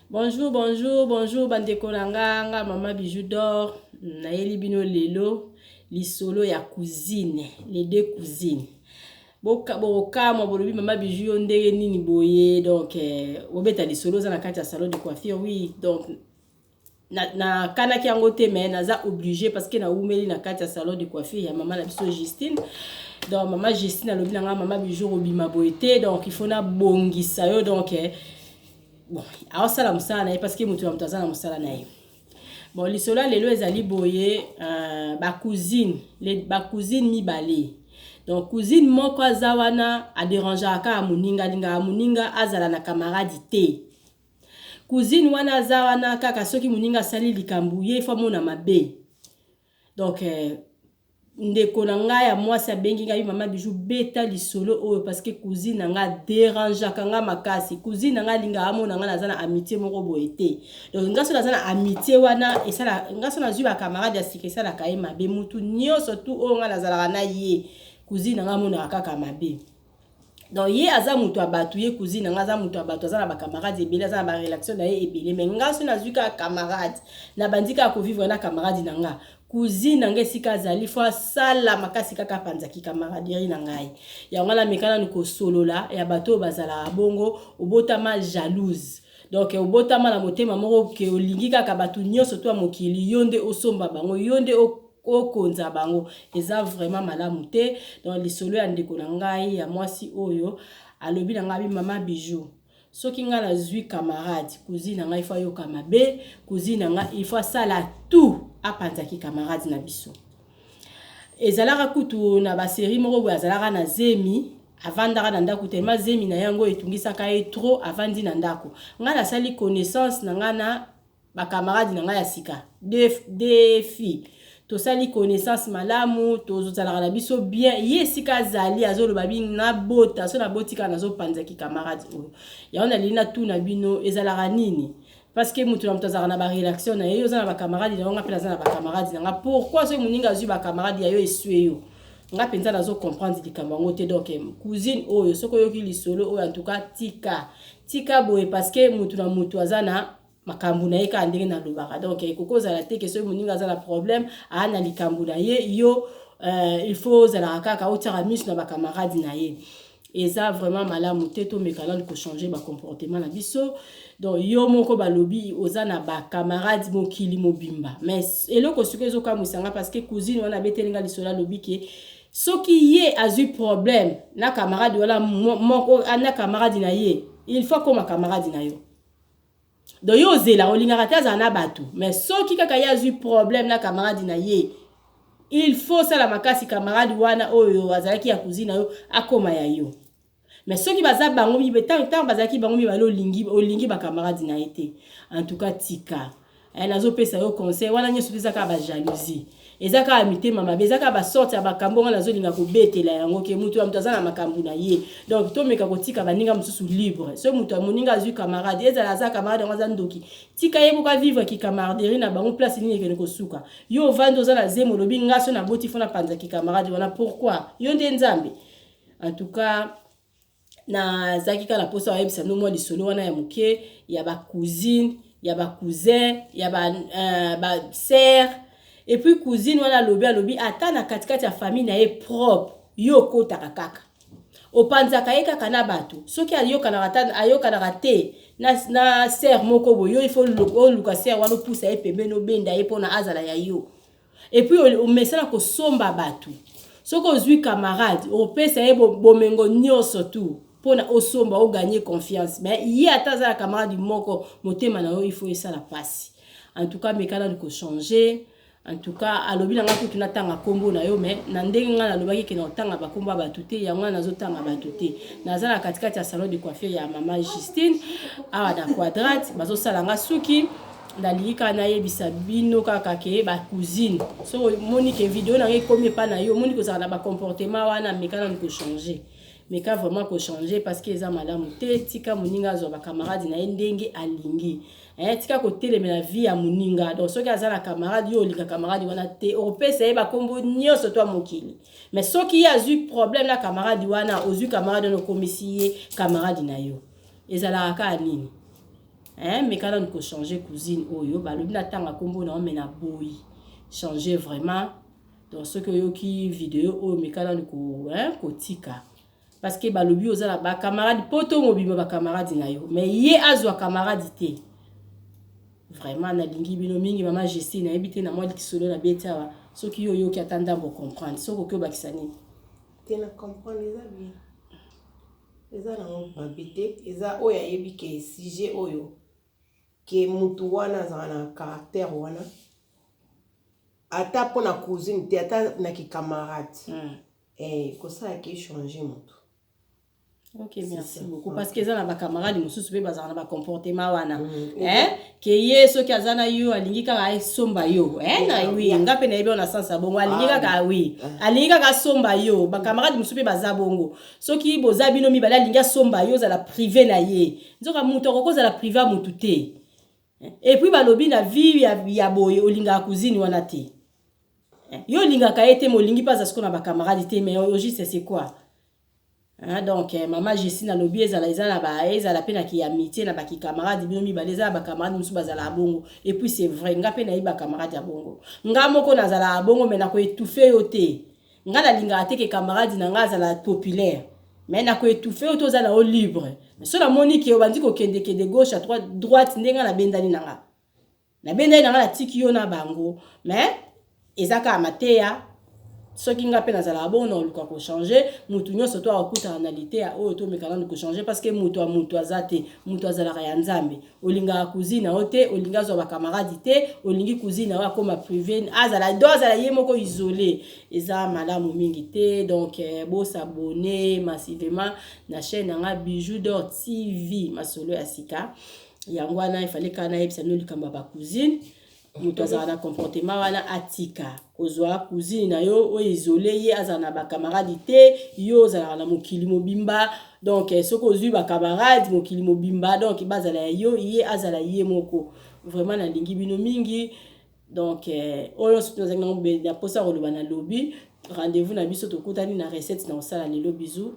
Bonjour, bonjour, bonjour bandeko na nga, nga mama Bijou d'or, nayeli bino lelo lisolo ya cousine, les deux cousines. Bokokamwa, bolobi mama Bijou yo ndenge nini boye? Donc bobeta lisolo oza na kati ya salon de coiffure, oui. Donc nakanaki yango te, mais naza obligé parce que nawumeli na kati ya salon de coiffure ya mama na biso Justine. Donc mama Justine alobi na nga: "Mama Bijou, obima boye te, donc il faut nabongisa yo." Donc bon, aosala mosala na ye parce que moto ya moto aza na mosala na ye. Bon, lisolo ya lelo ezali boye: bacousine, bacousine mibale. Donc cousine moko aza wana, adérangeaka kaka moninga, alingaka moninga azala na camarade te. Cousine wana aza wana kaka soki moninga asali likambo, ye faut amona mabe. Donc ndeko na ngai ya mwasi abengi ngai: "Mama Bijou, beta lisolo oyo parce que cousine na ngai adérangeaka nga makasi. Cousine na ngai alingaka amona ngai naza na amitié moko boye te. Donc nga so naza na amitié wana, esala nga so nazwi bacamarade ya sika, esalaka ye mabe. Mutu nyonso tu oyo ngai nazalaka na ye, cousine na ngai amonaka kaka mabe." Donc ye aza moto ya bato, ye cousine na ngai aza moto ya bato, aza na bacamarade ebele, aza na barelation na ye ebele. Mais nga so nazwi kaka camarade, nabandi kaka kovivre na camarade na nga, cousine na ngai esika azali, faut asala makasi kaka apanzaki camaraderie na ngai. Yango wana meka nanu kosolola ya bato oyo bazalaka bongo. Obotama jalouse, donc obotama na motema moko ke olingi kaka bato nyonso to ya mokili, yo nde osomba bango, yo nde okonza bango. Eza vraiment malamu te. Donc lisolo ya ndeko na ngai ya mwasi oyo alobi na ngai: "Mama Bijou, soki ngai nazwi camarade, cousine na ngai faut ayoka mabe. Cousine na ngai il faut asala tout apanzaki camarade na biso." Ezalaka kutu na basérie moko boye, azalaka na zemi, avandaka na ndako, tellement zemi na yango etungisaka ye trop, avandi na ndako. Ngai nasali connaissance na ngai na bacamarade na ngai ya sika, deux filles, tosali connaissance malamu, tozalaka na biso bien. Ye esika azali, azoloba bi nabota, so naboti kaka, nazopanzaki camarade oyo. Yango nalingi natuna bino, ezalaka nini? Parce que moto na moto azalaka na barelation na ye. Yo oza na bacamarade na yo, nga mpe naza na bacamarade na nga. Pourquoi soki moninga azwi bacamarade ya yo, eswe yo? Nga mpenza nazocomprendre likambo yango te. Donc cousine oyo, soki oyoki lisolo oyo, en tout cas tika, tika boye, parce que motu na motu aza na makambo na ye kaka ndenge nalobaka. Donc ekoki ozala te ke soki moninga aza na problème, aa na likambo na ye, yo il faut ozalaka kaka otiaka miso na bacamarade na ye. Eza vraiment malamu te. Tomeka nanu kochanger bacomportement na biso. Donc yo moko balobi oza na bacamarade mokili mobimba. Mais eloko sikoyo ezokamwisa nga, parce que cousine wana abeteli nga lisolo, alobi ke soki ye azwi problème na camarade wana moko, na camarade na ye, il faut akoma camarade na yo. Donc yo ozela, olingaka te azala na bato, mais soki kaka ye azwi problème na camarade na ye, il faut osala makasi camarade wana oyo azalaki ya cousine na yo akóma ya yo. Mais soki baza bango mibale, ntango bazalaki bango mibale, olingi, olingi bacamarade na ye te. En tout cas tika, nazopesa yo conseil wana nyonso te. Eza kaka bajalousie, eza kaka mitema mabe, eza kaka basorte ya makambo nga nazolinga kobetela yango, ke mutu ya moto aza na makambo na ye. Donc tomeka kotika baninga mosusu libre. Soki moto ya moninga azwi camarade, ezala aza camarade yango aza ndoki, tika ye moko avivre kicamaraderie na bango. Place nini ekende kosuka? Yo ovandi, oza na zemi, olobi nga so naboti, faut napanzaki camarade wana. Pourquoi? Yo nde Nzambe? En tout cas nazalaki kaka na mposa bayebisa no mwa lisolo wana ya moke ya bacousine, ya bacousin, ya basœur. Et puis cousine wana alobi ata na katikati ya famille na ye propre, yo okotaka kaka, opanzaka ye kaka na bato. Soki ayokanaka te na sœur moko boye, yo il faut oluka sœur wana, opusa ye pembeni, obenda ye mpona azala ya yo. Et puis omesana kosomba bato. Soki ozwi camarade, opesa ye bomengo nyonso tu mpona osomba, ogagner confiance. Mais ye ata aza na camarade moko, motema na yo il faut esala mpasi. En tout cas meka nanu kochanger. En tout cas alobi na nga kutu natanga nkombo na yo, mais na ndenge ngai nalobaki ke na kotanga bakombo ya bato te, yango wana nazotanga bato te. Naza na katikati ya salon de coiffure ya mama Justine awa na Quadrate, bazosala nga suki. Nalingi kaka nayebisa bino kaka ke bacousine, soki omoni ke video na ngai ekomi epa na yo, omoni kozala na bacomportement wana, meka nanu kochanger, meka vraiment kochanger, parce que eza malamu te. Tika moninga azwa bacamarade na ye ndenge alingi. Tika kotelemela vie ya moninga. Donc soki aza na camarade, yo olinga camarade wana te, okopesa ye bakombo nyonso to ya mokili. Mais soki ye azwi problème na camarade wana, ozwi camarade wana, okomisi ye camarade na yo, ezalaka kaka nini? Hein, meka nanu ko changer cousine oyo balobi natanga nkombo na yo me naboyi. Changer vraiment. Donc soki oyoki video oyo, meka nanu ko, hein, kotika, parce que balobi oza na bacamarade poto mobimba, bacamarade na yo, mais ye azwa camarade te. Vraiment, nalingi bino mingi. Mama Justine, nayebi te na mwa lisolo na beti awa, soki yo oyoki ata ndambo, comprendre, soki okoki obakisa nini? Te, na comprendre, eza bien, eza nango mabe te. Eza oyo ayebi ke sujet oyo, ke mutu wana azala na caractère wana, ata mpona cousine te, ata na kicamarade, kosalaka échange motu. Ok, merci beaucoup, parce que eza na bacamarade mosusu mpe bazala na bacomportement wana, eh? Ke ye soki aza na yo, alingi kaka esomba yo, eh? Na oui, nga mpe nayebi na sens ya bongo, alingi kaka, oui, alingi kaka asomba yo. Bacamarade mosusu mpe baza bongo, soki boza bino mibale, alingi asomba yo, ozala privé na ye. Nzoka motu akoki ozala privé ya motu te. Et puis balobi na vie ya boye, olingaka cousine wana te, yo olingaka ye te, molingi mpe aza sikoyo na bacamarade te, mais au juste c'est quoi, hein? Donc mama Justine alobi ezala, eza na ba, ezala mpe na kiamitié, na bakicamarade, bino mibale. Eza na bacamarade mosusu bazalaka bongo. Et puis c'est vrai, nga mpe nayebi bacamarade ya bongo. Nga moko nazalaka bongo, mais nakoétouffe yo te. Nga nalingaka te ke camarade na nga azala populaire, mais nakoétouffe yo te, oza na yo libre. So namoni ke obandi kokendekende gauche à droite, ndenge nabendani na nga, nabendani na nga, natiki yo na bango. Mais eza kaka mateya. Soki nga mpe nazalaka bongo, na oluka kochange. Mutu nyonso to akokutana na liteya oyo, tomeka nanu kochange, parce que mutu ya mutu aza te, mutu azalaka ya Nzambe. Olingaka cousine na yo te, olingi azwa bacamarade te, olingi cousine na yo akóma privé, azala do, azala ye moko isolé, eza malamu mingi te. Donc bos'abonner massivement na chaîne na nga Bijou d'Or TV. Masolo ya sika yango wana. Efale kaka nayebisa bino likambo ya bacousine. Moto azala na comportement wana, atika kozwa cousine na yo oyo isole ye, azala na bacamarade te. Yo ozalaka na mokili mobimba, donc soki ozwi bacamarade mokili mobimba, donc bazala ya yo, ye azala ye moko. Vraiment, nalingi bino mingi. Donc oyo nyonso tozalaki nango na mposa koloba, na lobi. Rendez-vous na biso, tokutani na recette na kosala lelo. Bisous.